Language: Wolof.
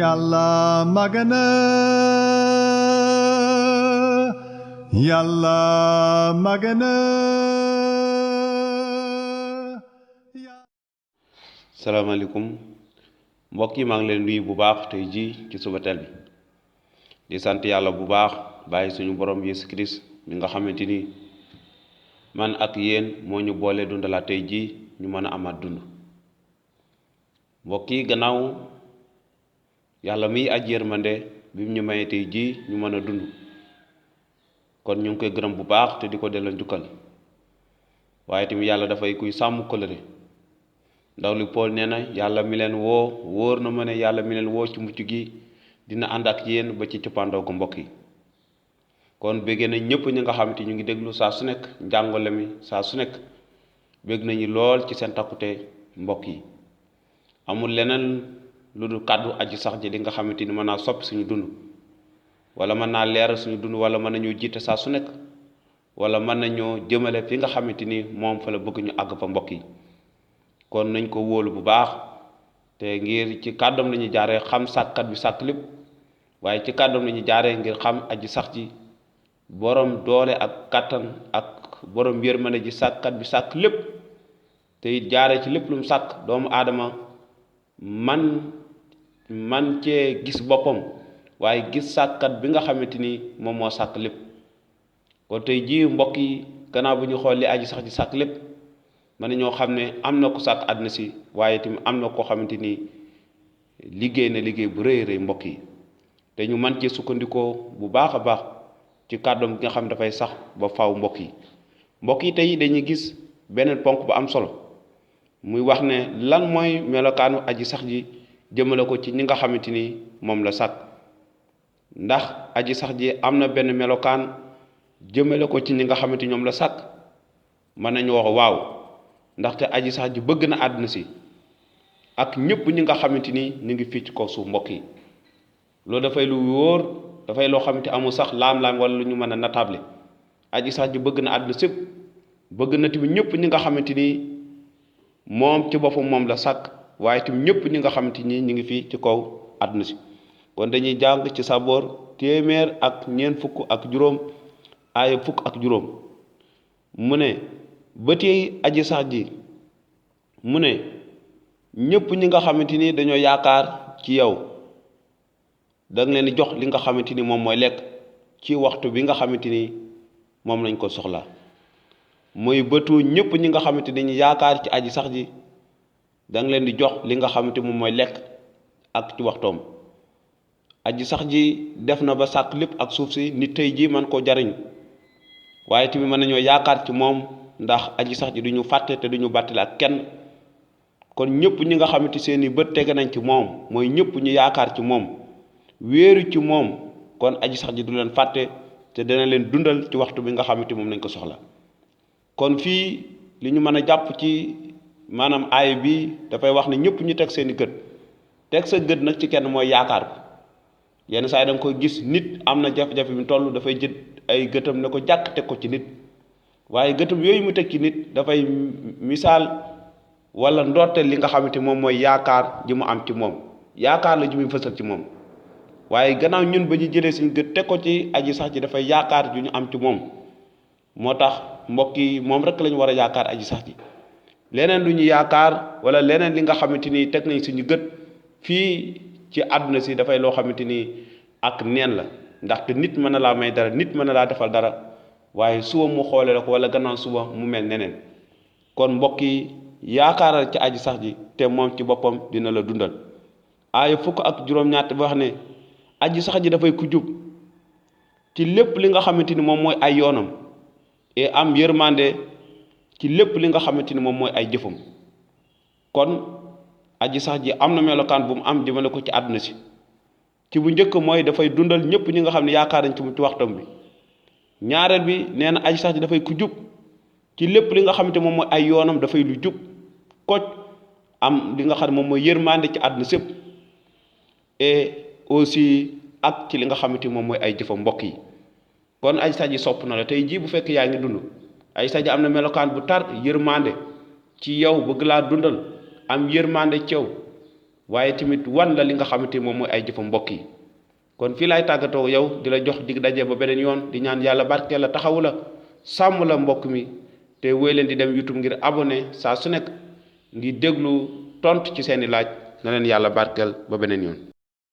Yàlla magana Yàlla magana. salaamaaleykum mbokk yi maa ngi leen nuyu bu baax tey jii ci subatel bi di sant yàlla bu baax bàyyi suñu borom Yesu Christ mi nga xamante ni man ak yéen moo ñu boole dundalaat tey jii ñu mën a amaat dund. mbokk yi gannaaw yàlla miy aj yërmande bi mu ñu mayee tey jii ñu mën a dund kon ñu ngi koy gërëm bu baax te di ko delloo njukkal waaye tamit yàlla dafay kuy sàmm kóllëre ndaw li Paul nee na yàlla mi leen woo wóor na ma ne yàlla mi leen woo ci mucc gi dina ànd ak yéen ba ci cëppaandaw ko mbokk yi. kon béggee nañ ñëpp ñi nga xamante ñu ngi déglu saa su nekk njàngale mi saa su nekk bégg nañu lool ci seen takkute mbokk yi. amul leneen lu dul kàddu aji sax ji li nga xamante ni mën naa soppi suñu dund wala mën naa leeral suñu dund wala mën nañoo jiite saa su nekk wala mën nañoo jëmale fi nga xamante ni moom fa la bëgg ñu àgg fa mbokk yi. kon nañ ko wóolu bu baax te ngir ci kàddoom lañu jaaree xam sàkkat bi sàkk lépp waaye ci kàddoom lañu jaaree ngir xam aji sax ji borom doole ak kàttan ak borom yërmande ji sàkkat bi sàkk lépp te it jaaree ci lépp lu mu sàkk doomu aadama man cee gis boppam waaye gis sàkkat bi nga xamante ni moom moo sàkk lépp. kon tey ji mbokk yi gannaaw bu ñu xool li aji sax ji sàkk lépp mën nañoo xam ne am na ko sàkk àdduna si waaye tamit am na koo xamante ni liggéey na liggéey bu rëy rëy mbokk yi te ñu mën cee sukkandikoo bu baax a baax ci kàddoom gi nga xam dafay sax ba faw mbokk yi. mbokk yi tey dañuy gis beneen ponk bu am solo muy wax ne lan mooy melokaanu aji sax ji jëmale ko ci ñi nga xamante ni moom la sàkk. ndax aji sax ji am na benn melokaan jëmale ko ci ñi nga xamante ñoom la sàkk mën nañu wax waaw. ndaxte aji sax ji bëgg na àdduna si ak ñëpp ñi nga xamante ni ñu ngi fii ci kaw suuf mbokk yi. loolu dafay lu wóor dafay loo xamante amul sax laam-laam wala lu ñu mën a natable. aji sax ji bëgg na àdduna sépp bëgg na tamit ñëpp ñi nga xamante ni moom ci boppam moom la sàkk waaye tamit ñëpp ñi nga xamante ni ñu ngi fii ci kaw àdduna si. kon dañuy jàng ci Saboor 1ñeent fukk ak juróom aaya fukk ak juróom mu ne bëti aji sax ji mu ne ñëpp ñi nga xamante ni dañoo yaakaar ci yow da nga leen di jox li nga xamante ni moom mooy lekk ci waxtu bi nga xamante ni moom lañ ko soxla. mooy bëtu ñëpp ñi nga xamante ni dañuy yaakaar ci aji sax ji da nga leen di jox li nga xamante moom mooy lekk ak ci waxtoom. aji sax ji def na ba sàkk lépp ak suuf si nit tey ji man koo jariñ waaye tamit mën nañoo yaakaar ci moom ndax aji sax ji duñu fàtte te duñu bàttale ak kenn. kon ñëpp ñi nga xamante seeni bët tege nañ ci moom mooy ñëpp ñu yaakaar ci moom wéeru ci moom kon aji sax ji du leen fàtte te dana leen dundal ci waxtu bi nga xamante moom lañ ko soxla. kon fii li ñu mën a jàpp ci maanaam aaya bi dafay wax ne ñëpp ñu teg seeni gët teg sa gët nag ci kenn mooy yaakaar ko. yenn saa yi da nga koy gis nit am na jafe-jafe bi toll dafay jël ay gëtam ne ko jàkk teg ko ci nit waaye gëtam yooyu mu teg ci nit dafay misaal wala ndorteel li nga xamante moom mooy yaakaar ji mu am ci moom yaakaar la ji muy fësal ci moom. waaye gannaaw ñun ba ñu jëlee suñu gët teg ko ci aji sax ji dafay yaakaar ju ñu am ci moom moo tax mbokk yi moom rek lañu war a yaakaar aji sax ji. leneen lu ñu yaakaar wala leneen li nga xamante ni teg nañ suñu gët fii ci àdduna si dafay loo xamante ni ak neen la ndaxte nit mën na laa may dara nit mën na laa defal dara waaye suba mu xoole la ko wala gannaaw suba mu mel neneen. kon mbokk yi yaakaaral ci aji sax ji te moom ci boppam dina la dundal. aaya fukk ak juróom-ñaar bi wax ne aji sax ji dafay ku jub ci lépp li nga xamante ni moom mooy ay yoonam et am yërmande ci lépp li nga xamante ni moom mooy ay jëfam. kon aji sax ji am na melokaan bu mu am jëmale ko ci àdduna si ci bu njëkk mooy dafay dundal ñëpp ñi nga xam ne yaakaar nañ ci waxtam bi. ñaareel bi nee na aji sax ji dafay ku jub ci lépp li nga xamante moom mooy ay yoonam dafay lu jub koj am li nga xam ne moom mooy yërmande ci àdduna sépp et aussi ak ci li nga xamante moom mooy ay jëfam mbokk yi. kon aji sax ji sopp na la tey jii bu fekk yaa ngi dund aji sax ji am na melokaan bu tar yërmande ci yow bëgg laa dundal am yërmande ci yow waaye tamit wan la li nga xamante moom mooy ay jëfam mbokk yi. kon fii laay tàggatoo yow di la jox dig daje ba beneen yoon di ñaan yàlla barkeel la taxawu la sàmm la mbokk mi te wéy leen di dem YouTube ngir abonné saa su nekk ngi déglu tontu ci seeni laaj na leen yàlla barkeel ba beneen yoon.